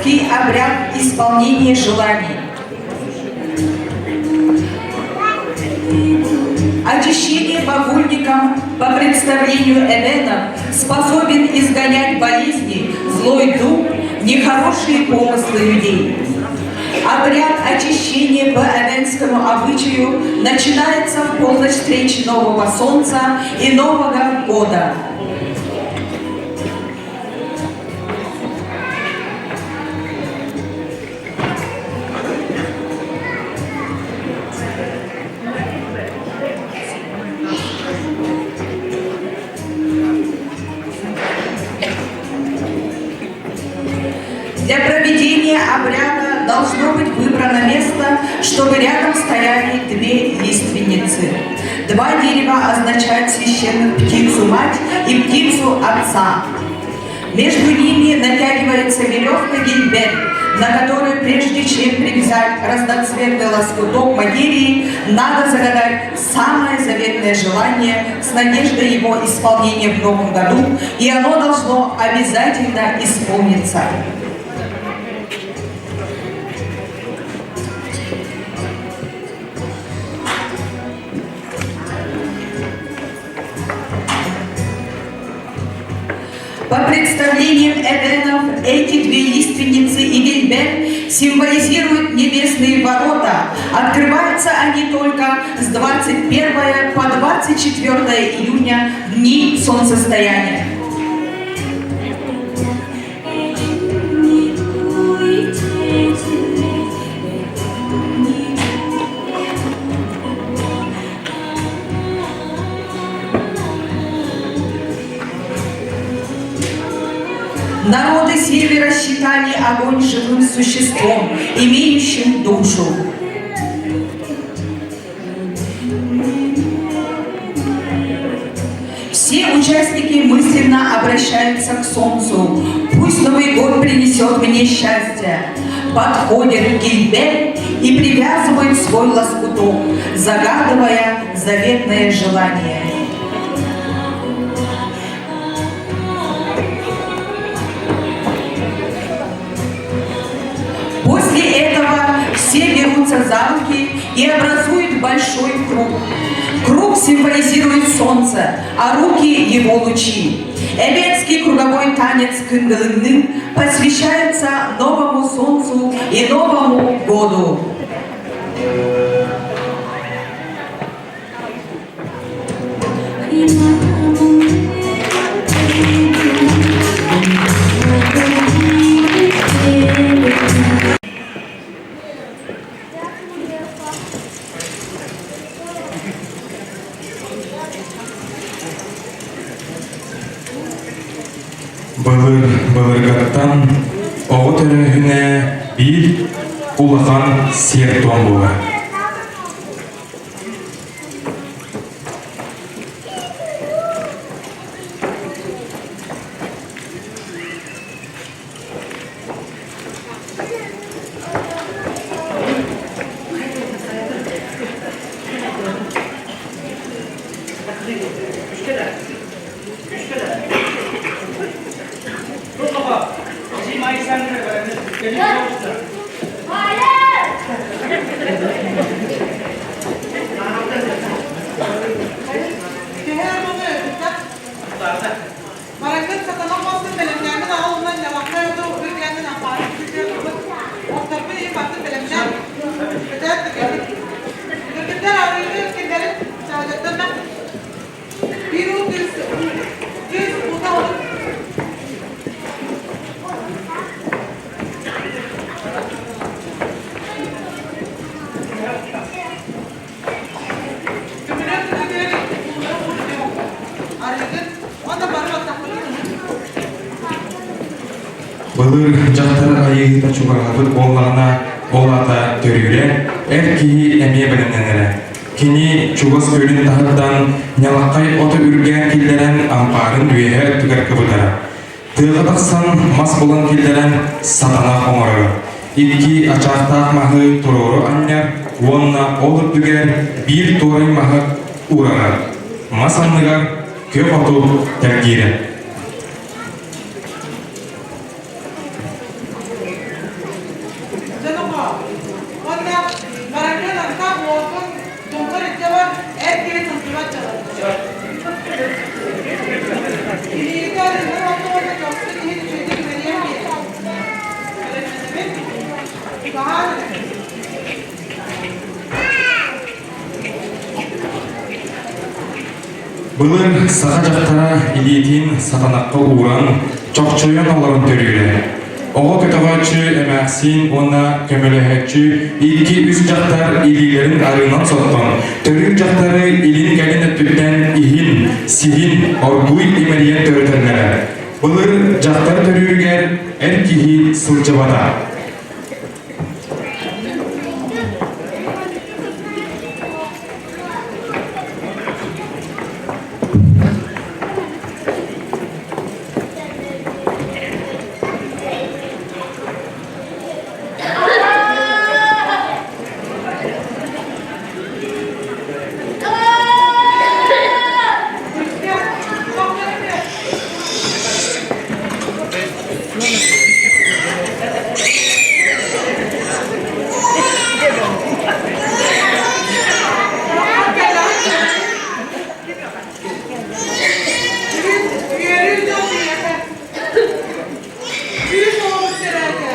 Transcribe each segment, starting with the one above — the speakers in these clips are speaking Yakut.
Эвенский обряд исполнения желаний. Очищение багульником по представлению эвенов способен изгонять болезни, злой дух, нехорошие помыслы людей. Обряд очищения по эвенскому обычаю начинается в полночь встречи нового солнца и Нового года. Для проведения обряда должно быть выбрано место, чтобы рядом стояли две лиственницы. Два дерева означают священную птицу-мать и птицу-отца. Между ними натягивается веревка гильбет, на которой прежде чем привязать разноцветный лоскуток материи, надо загадать самое заветное желание с надеждой его исполнения в новом году, и оно должно обязательно исполниться. По представлениям эвенов, эти две лиственницы и гельбен символизируют небесные ворота. Открываются они только с 21 по 24 июня в дни солнцестояния. Народы Севера считали огонь живым существом, имеющим душу. Все участники мысленно обращаются к солнцу. Пусть Новый год принесет мне счастье. Подходят к Гильбе и привязывают свой лоскуток, загадывая заветное желание. После этого все берутся за руки и образуют большой круг. Круг символизирует солнце, а руки – его лучи. Эвенский круговой танец Кындылынны посвящается новому солнцу и Новому году. Былыр былыргаттан оҕо төрөөһүнэ биир улахан сиэр-туом буолар. Баракын сатана мастын бэлэмнээмин аҕалынан ньалахха оту үргээнин ампаарын күтүөр отторбун иһин бартын бэлэмнээн бөтөөт төгөбүт. Кыргыттар арыыны киллэрин чаажаттан биир уу кыыс кыыс уута олук Көмөлөөх түгүгэр уулара уурдуохха. Арыыгын уонна бары баттахпытын Былыр дьахтар айыыһыта чугаһаабыт буоллаҕына, ол аата төрүүрэ, эр киһи эмиэ бэлэмнэнэрэ. Кини чугас күөлүн таһыттан ньалаххай оту үргээн киллэрэн ампаарын үөһэ өттүгэр кыбытара. Тыаҕа тахсан мас булан киллэрэн сатана оҥороро. Икки ачаахтаах маһы туруору анньар уонна ол үрдүгэр биир туорай маһы уурара. Мас анныгар күөх оту тэлгиирэ. Былыр саха дьахтара илиитин сатанахха ууран, чохчойон олорон төрүүрэ. Оҕо көтөҕөөччү эмээхсин уонна көмөлөһөөччү икки-үс дьахтар илиилэрин арыынан соттон, төрүүр дьахтары илин-кэлин өттүттэн иһин, сиһин оргууй имэрийэн төрөтөллөрө. Былыр дьахтар төрүүрүгэр эр киһи сылдьыбата. Үөрүү дьол киһиэхэ. Күүс оҕобут төрөөтө.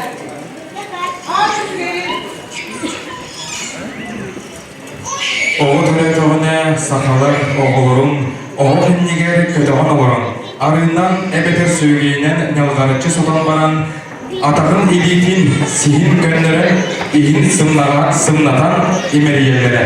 Аас үчүгэйин. Оҕо төрөөтөҕүнэ сахалар оҕолорун оһох иннигэр көтөҕөн олорон, арыынан эбэтэр сүөгэйинэн ньалҕарыччы сотон баран, атаҕын илиитин, сиһин көннөрөн, иһин сымнаҕа сымнатан имэрийэллэрэ.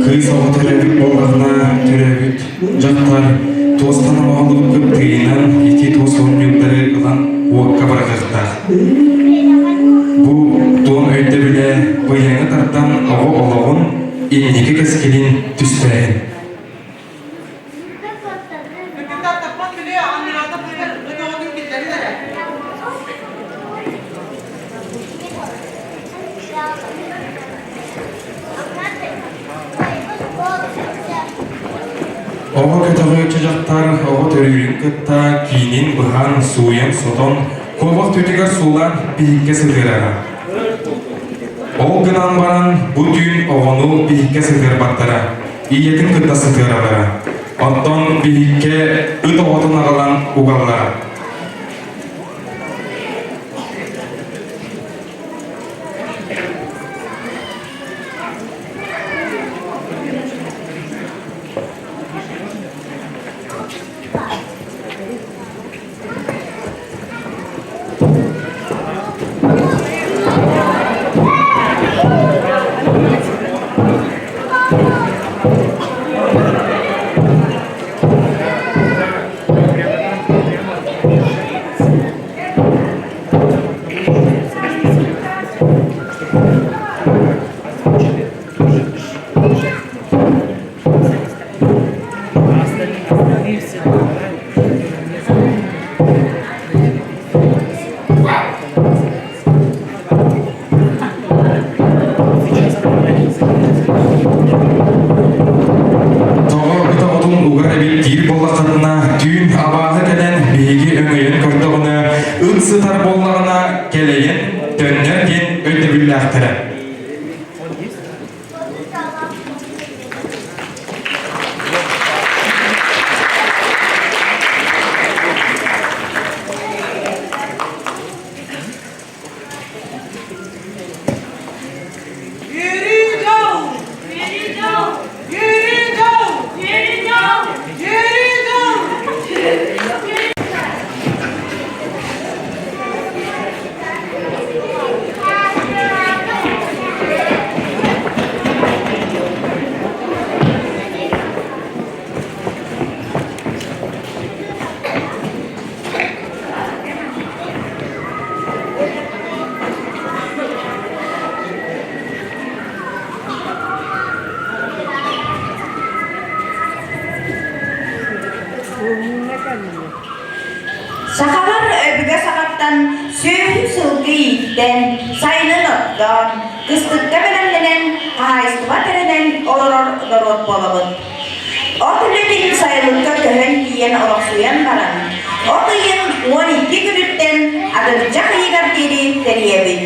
Кыыс оҕо төрөөбүт буоллаҕына төрөөбүт дьахтар туостан оҥоһуллубут кыптыыйынан ити туос оонньуурдары ылан уокка быраҕыахтаах. Бу туом өйдөбүлэ быйаҥы тардан оҕо олоҕун инники кэскилин түстээһин. Кыргыттар таппат били анныраата быыһар ыт оҕотун киллэрин эрэ. Оҕо көтөҕөөччү дьахтар оҕо төрүүрүн кытта киинин быһан, сууйан-сотон, куобах түүтүгэр суулаан биһиккэ сытыарара. Ол гынан баран бу түүн оҕону биһиккэ сытыарбаттара, ийэтин кытта сытыараллара. Оттон биһиккэ ыт оҕотун аҕалан угаллара. Тоҕо ыт оҕотун угар эбит диир буоллаххытына, түүн абааһы кэлэн биһиги өҥөйөн көрдөҕүнэ, ыт сытар буоллаҕына кэлэйэн төннөр диэн өйдөбүллээхтэрэ. Үөрүү дьол! Үөрүү дьол! Үөрүү дьол! Үөрүү дьол! Үөрүү дьол! сүөһү-сылгы ииттэн, сайынын оттоон, кыстыкка бэлэмнэнэн, хаһаайыстыба тэринэн олорор норуот буолабыт. От үлэтин сайылыкка көһөн тиийэн олохсуйан баран, от ыйын 12 күнүттэн атырдьах ыйыгар диэри тэрийэбит.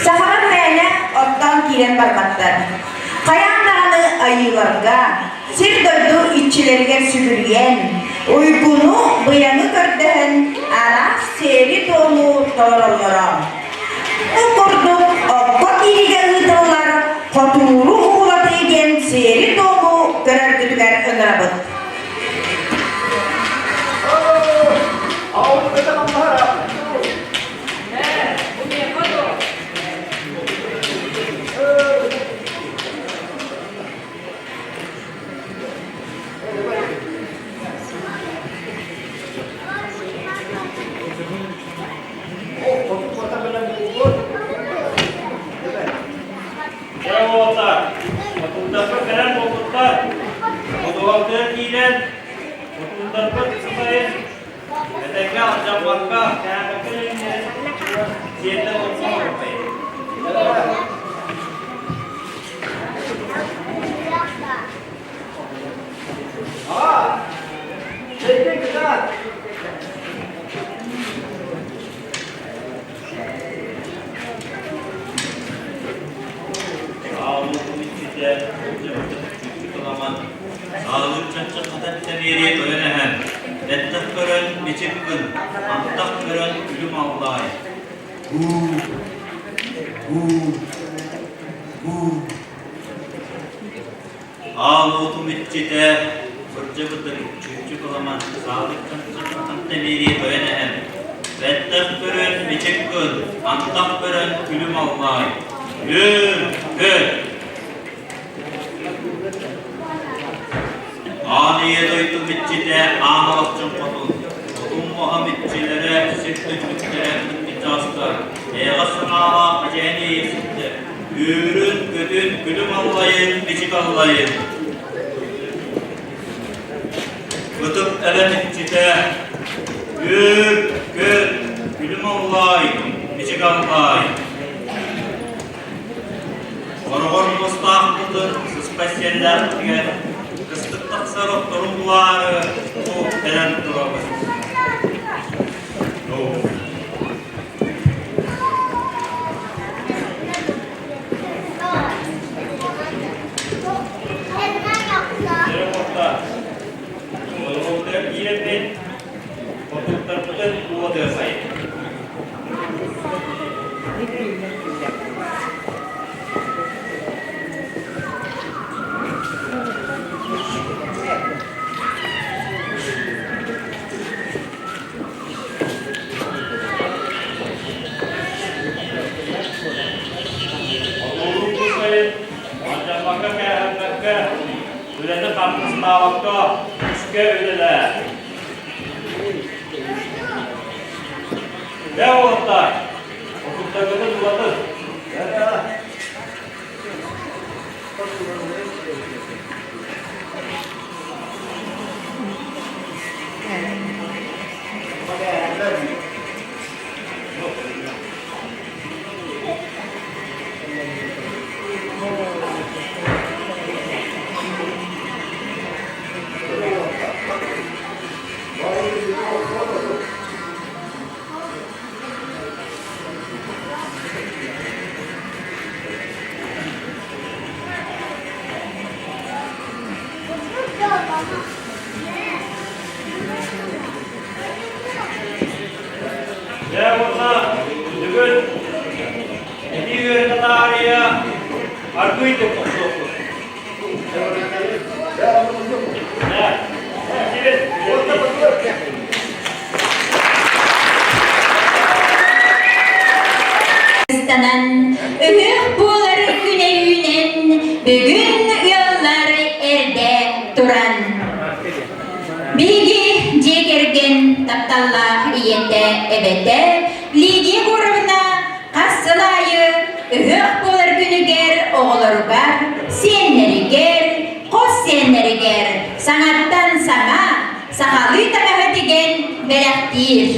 Сахалар мээнэ оттоон киирэн барбаттар. Хайаан даҕаны айыыларга, сир-дойду иччилэригэр сүгүрүйэн, уйгуну, быйаҥы көрдөһөн араас сиэри-туому толороллоро. Бу курдук окко кииригэ ыытыллар хотууру уһулатыы диэн сиэри-туому көрөргүтүгэр ыҥырабыт. Отуттарбыт кэлэн буолбуттар. Хотугалтыа киирэн, отуттарбыт сытайын этэҥҥэ алдьаммакка, кээпэккэ илиҥнэрин сиэтэ олорсон олорбайын. Аалыытын иччитэ, дьабытык чүүччүк ыламан, аалыыр чахчы хатан тэбиэри тойон эһэм, бэттэх көрөн мичик гын, антах көрөн күлүм аллаай. Уу, уу, уу. Аал уотум иччитэ, кырдьыбытыҥ, чүүччүк ыламан, саалык чахчы тэбиэри тойон эһэм, бэттэх көрөн мичик гын, антах көрөн күлүм аллаай. Үөр, көт! Аан ийэ дойдум иччитэ аан олохчун хотун, хотун муоһам иччилэрэ, сир түннүктэрэ ытык эйэҕэс санаалаах эдьээн иэйэхситтэр, үөрүн, көтүн, күлүм аллайын, бичик аллайын. Ытык эбэм иччитэ, үөр, көт, күлүм аллай, бичик аллай. Хороҕор муостаахпытын сыспай сиэллээхпитигэр кыстык тахсар отторун булаары бу кэлэн турабыт. Киирэммит, хотуттарбытын уотуохайын. Хотууру сайын алдьаммакка-кээһэммэккэ, үлэни хамнастаабакка күүскэ үлэлээ. Дьэ уолаттар, отуттаргытын улатын. Дьэ уонна бүгүн этии үөрэтэ таарыйа аргыый тохтуохпут. Ыстанан, ыһыах буолар күнэ үүнэн, бүгүн ыаллар эрдэ туран. Биһиги дьиэ кэргэн тапталлаах ийэтэ, эбэтэ Лидия Егоровна хас сыл аайы ыһыах буолар күнүгэр оҕолоругар, сиэннэригэр, хос сиэннэригэр саҥаттан саҥа сахалыы таҥаһы тигэн бэлэхтиир.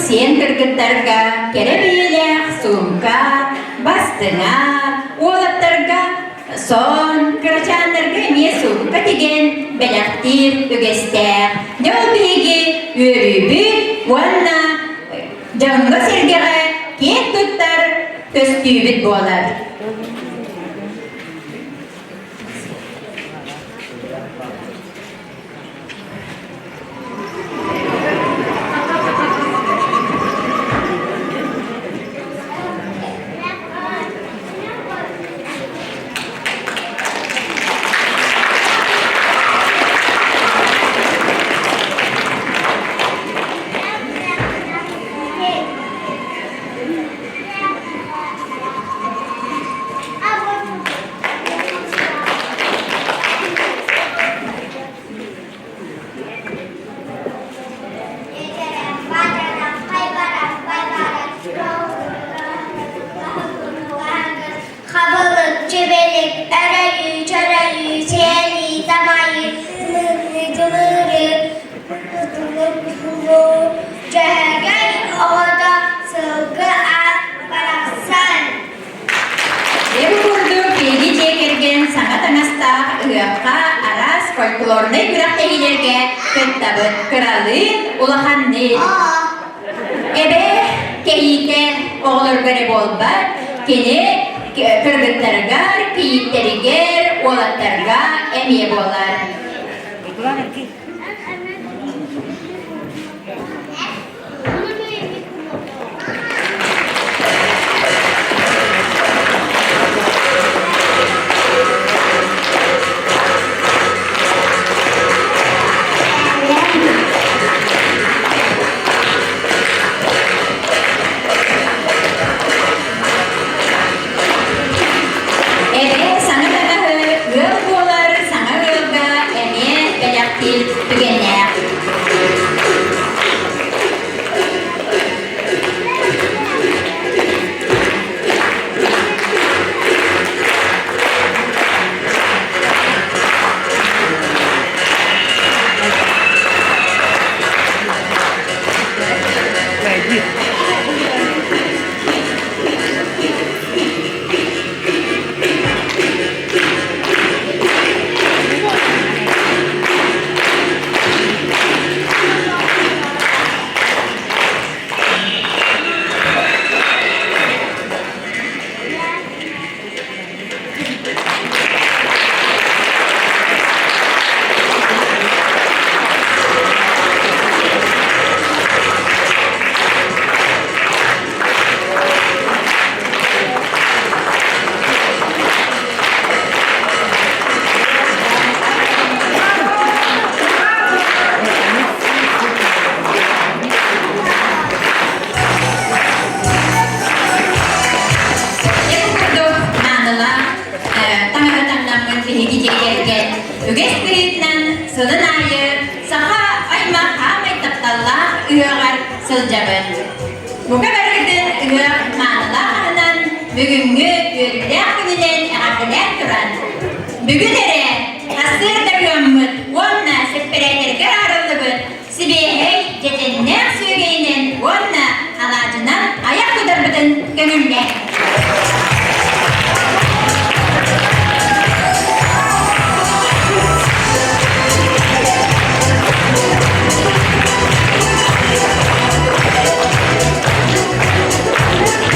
сиэн кыргыттарга кэрэ бэйэлээх суумка, бастыҥа, уолаттарга сон, кырачааннарга эмиэ суумка тигэн бэлэхтиир үгэстээх. Дьэ ол биһиги үөрүүбүт уонна дьоҥҥо-сэргэҕэ киэн туттар көстүүбүт буолар. Хабылык, чэбэлик, өрөйүү, чөрөйүү, сиэлии, тамайыы, тымырыы, дьылырыы, Дьөһөгөй оҕото сылгы аат барахсан. Дьэ бу курдук биһиги дьиэ кэргэн саҥа таҥастаах ыһыахха араас фольклорнай күрэхтэһиилэргэ кыттабыт. Кыралыын, улаханныын. Эбээ кэһиитэ оҕолорго эрэ буолбат, кини кыргыттарыгар, кийииттэригэр, уолаттарга эмиэ буолар. Эбээ саҥа таҥаһы ыал буолар саҥа ыалга эмиэ бэлэхтиир түгэннээх. Дьэ бу курдук маанылаах таҥаһы таҥнаммыт биһиги дьиэ кэргэн үгэс быһыытынан сылын аайы саха аймах хаамай тапталлаах ыһыаҕар сылдьабыт. Бука барыгытын ыһыах маанылаах аһынан бүгүҥҥү үөрүүлээх күнүнэн эҕэрдэлээн туран, бүгүн эрэ сарсыарда ыаммыт уонна сэппэрээтэргэ араарыллыбыт сибиэһэй дьэдьэннээх сүөгэйинэн уонна алаадьынан айах тутарбытын көҥүллээ.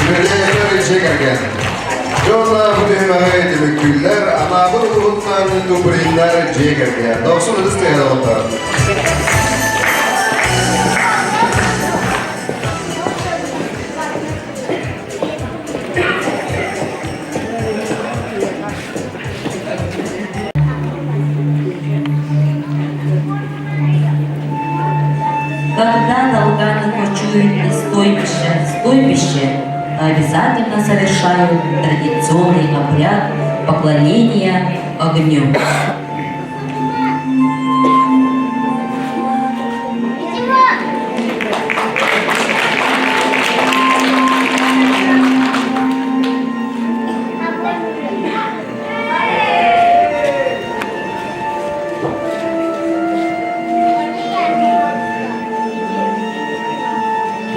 Үлэлээтэр дьиэ кэргэн. Дьонна бу түһүмэҕи түмүктүүллэр, анаабыр улууһуттан Туприннар дьиэ кэргэн. Дохсун ытыс тыаһа доҕоттор. Когда долганы кочуют из стойбища в стойбище, обязательно совершают традиционный обряд поклонения огню.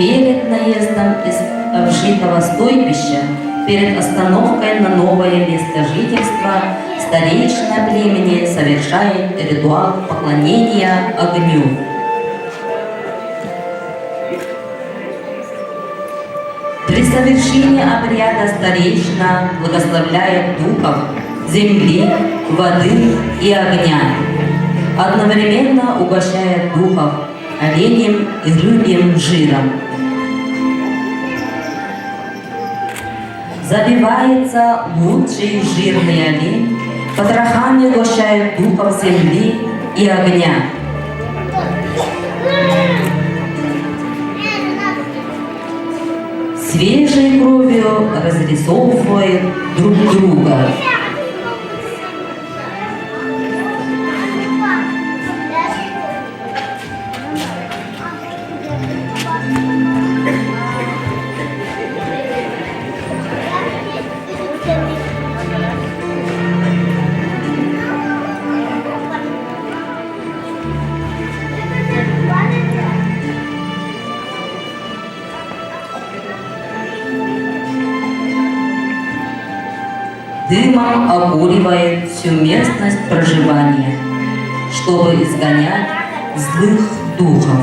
Перед наездом из обжитого стойбища, перед остановкой на новое место жительства, старейшина племени совершает ритуал поклонения огню. При совершении обряда старейшина благословляет духов земли, воды и огня. Одновременно угощает духов оленем и рыбьим жиром. Забивается лучший жирный олень, потрохами угощает духов земли и огня. Свежей кровью разрисовывает друг друга. Дымом окуривает всю местность проживания, чтобы изгонять злых духов.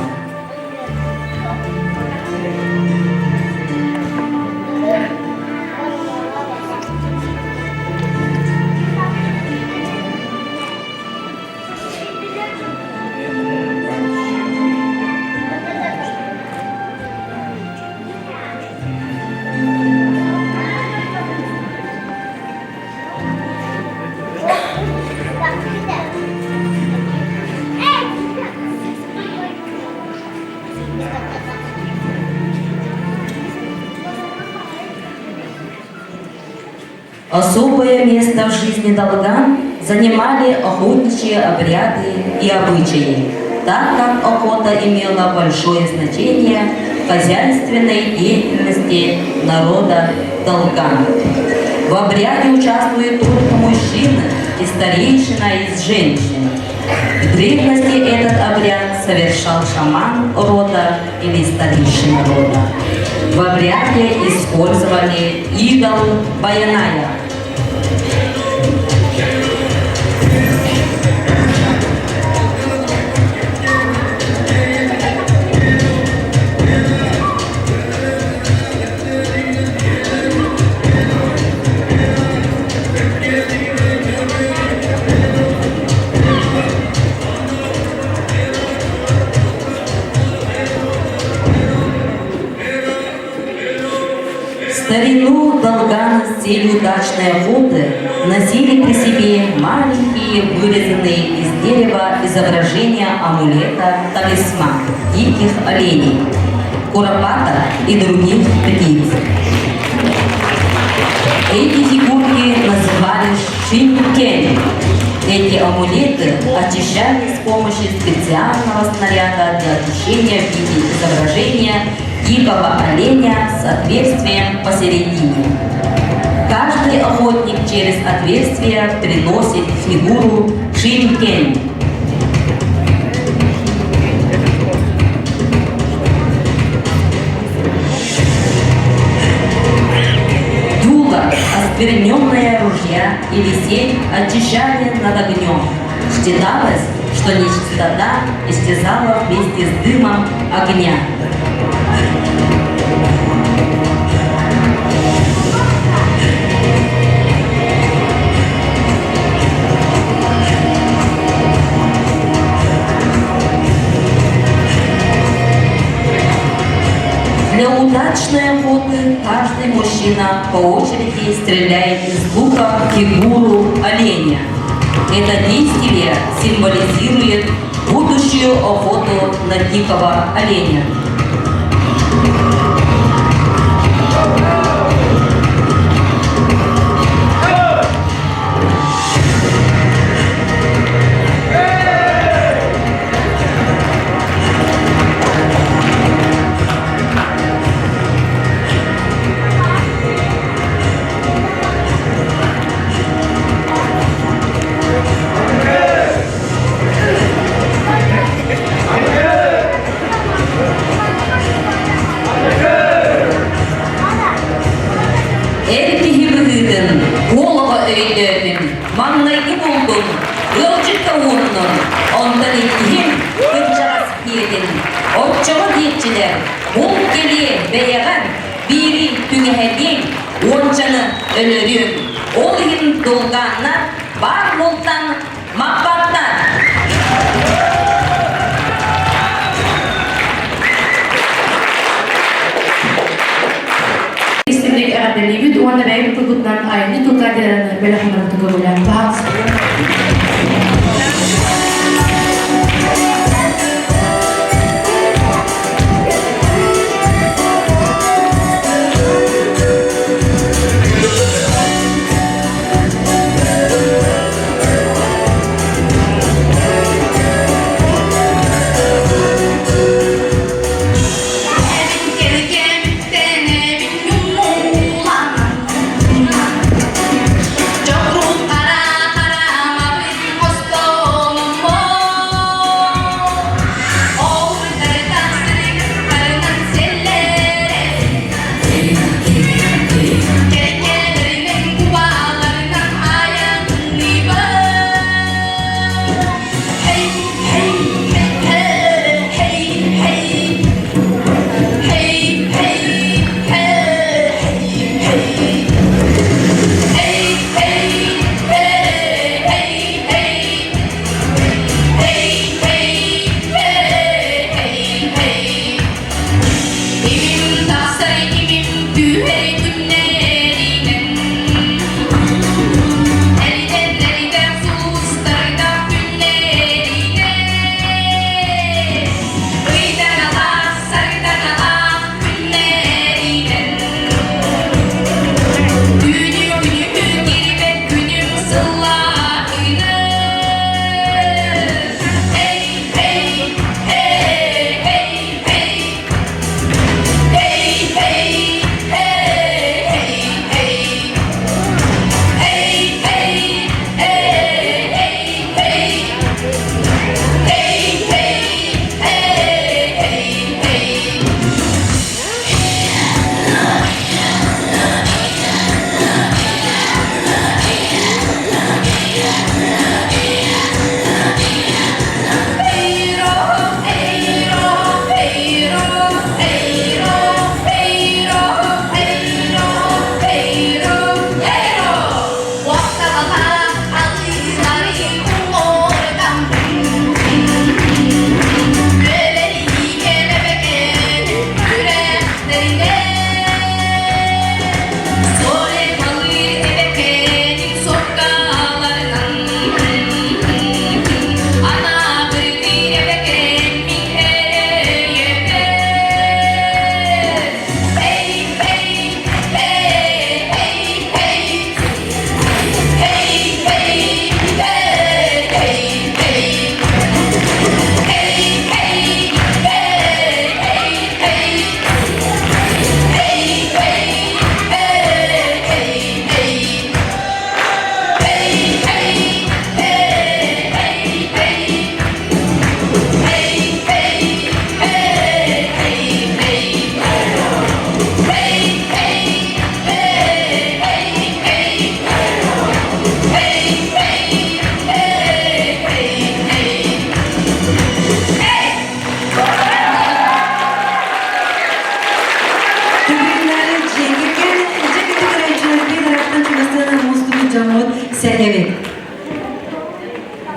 Особое место в жизни долган занимали охотничьи обряды и обычаи, так как охота имела большое значение в хозяйственной деятельности народа долган. В обряде участвуют только мужчины и старейшина из женщин. В древности этот обряд совершал шаман рода или старейшина рода. В обряде использовали идол Баяная. В старину долганы с целью удачной охоты носили при себе маленькие вырезанные из дерева изображения амулета талисман диких оленей, куропаток и других птиц. Эти фигурки называли шинкен. Эти амулеты очищали с помощью специального снаряда для очищения в виде изображения дикого оленя с отверстием посередине. Каждый охотник через отверстие приносит фигуру шинкен. Дуло, оскверненное ружья или сеть очищали над огнем. Считалось, что нечистота исчезала вместе с дымом огня. Для удачной охоты каждый мужчина по очереди стреляет из лука в фигуру оленя. Это действие символизирует будущую охоту на дикого оленя. диэччилэр, булт кэлиэ бэйэҕэр биири түҥэһэтиэҥ, уончаны өлөрүөҥ. Ол иһин долгааннар баар бултан маппаттар. Истиҥник эҕэрдэлиибит уонна бэйэбит тылбытынан айымньы тылкаадыраны бэлэх оҥорбутун көҕүлээн баһаалыста.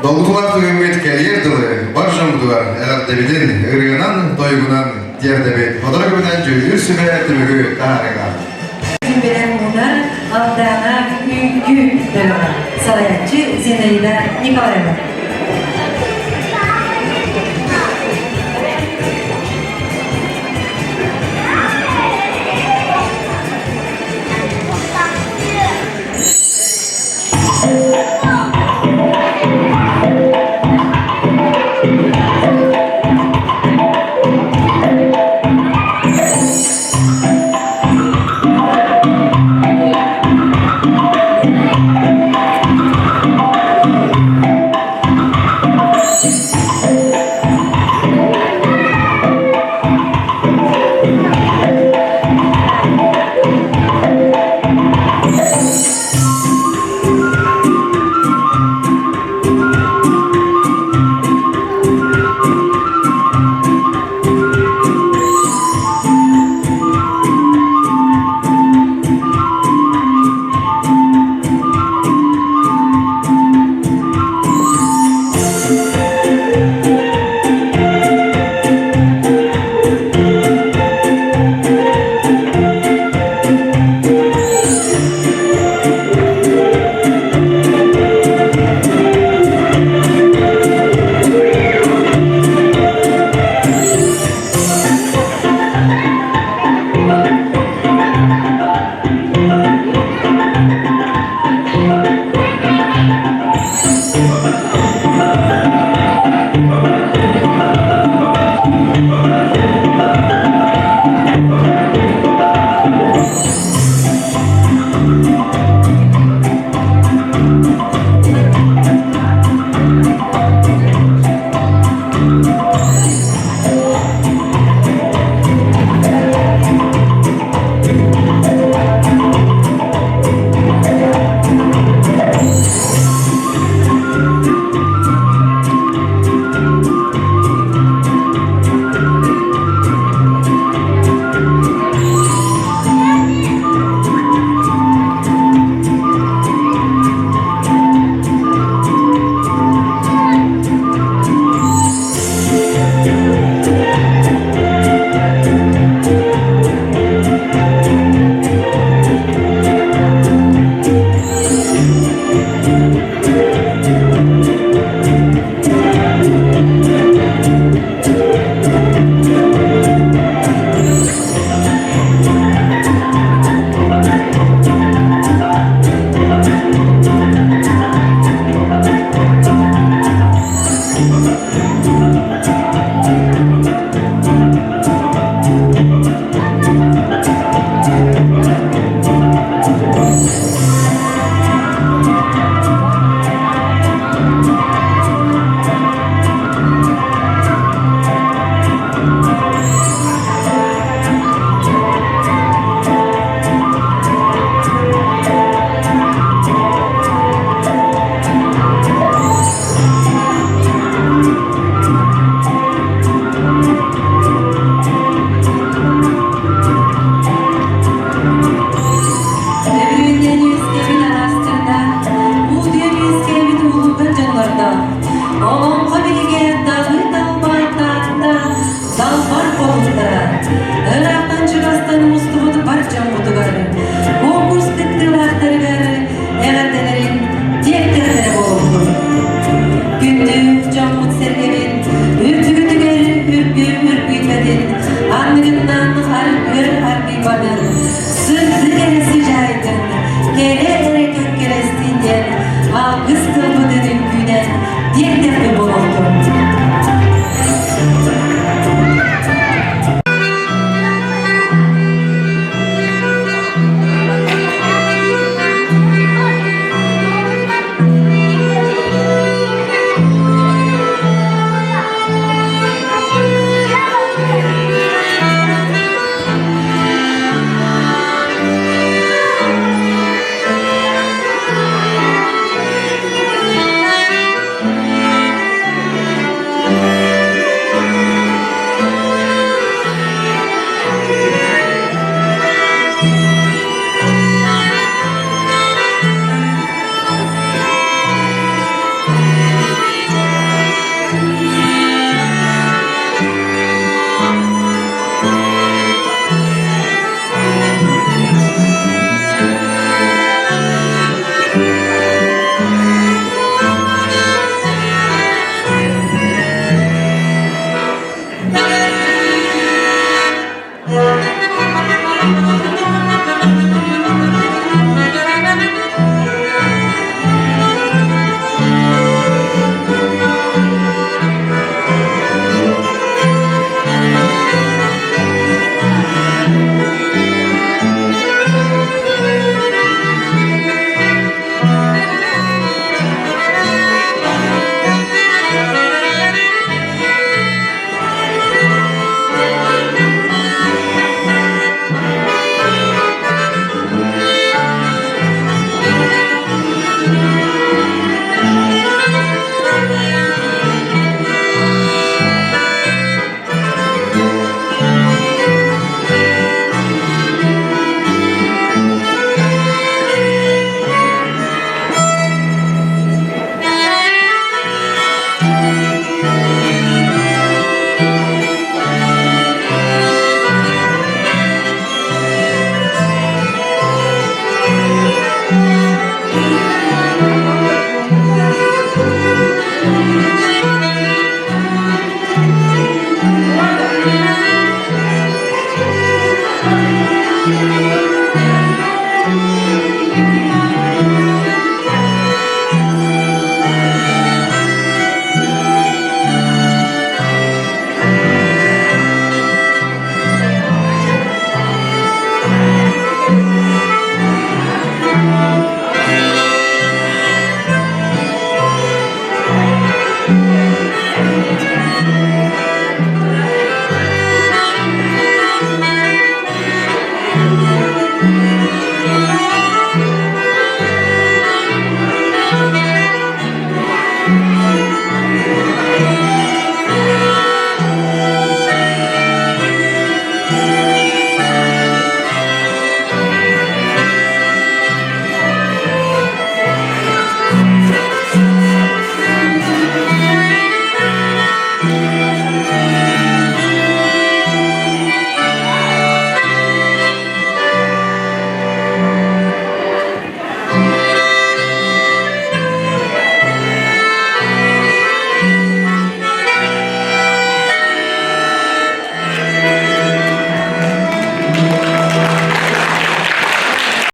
Долгутулаах түгэммит кэлиэр дылы бар дьоммутугар эҕэрдэбитин ырыанан, тойугунан тиэрдэбит. Сотору кэминэн дьүүллүүр сүбэ түмүгү таһаарыаҕа. Сүбэлэр мунар Алдана үҥкүү бөлөҕө. Салайааччы Зинаида Николаева. Thank you.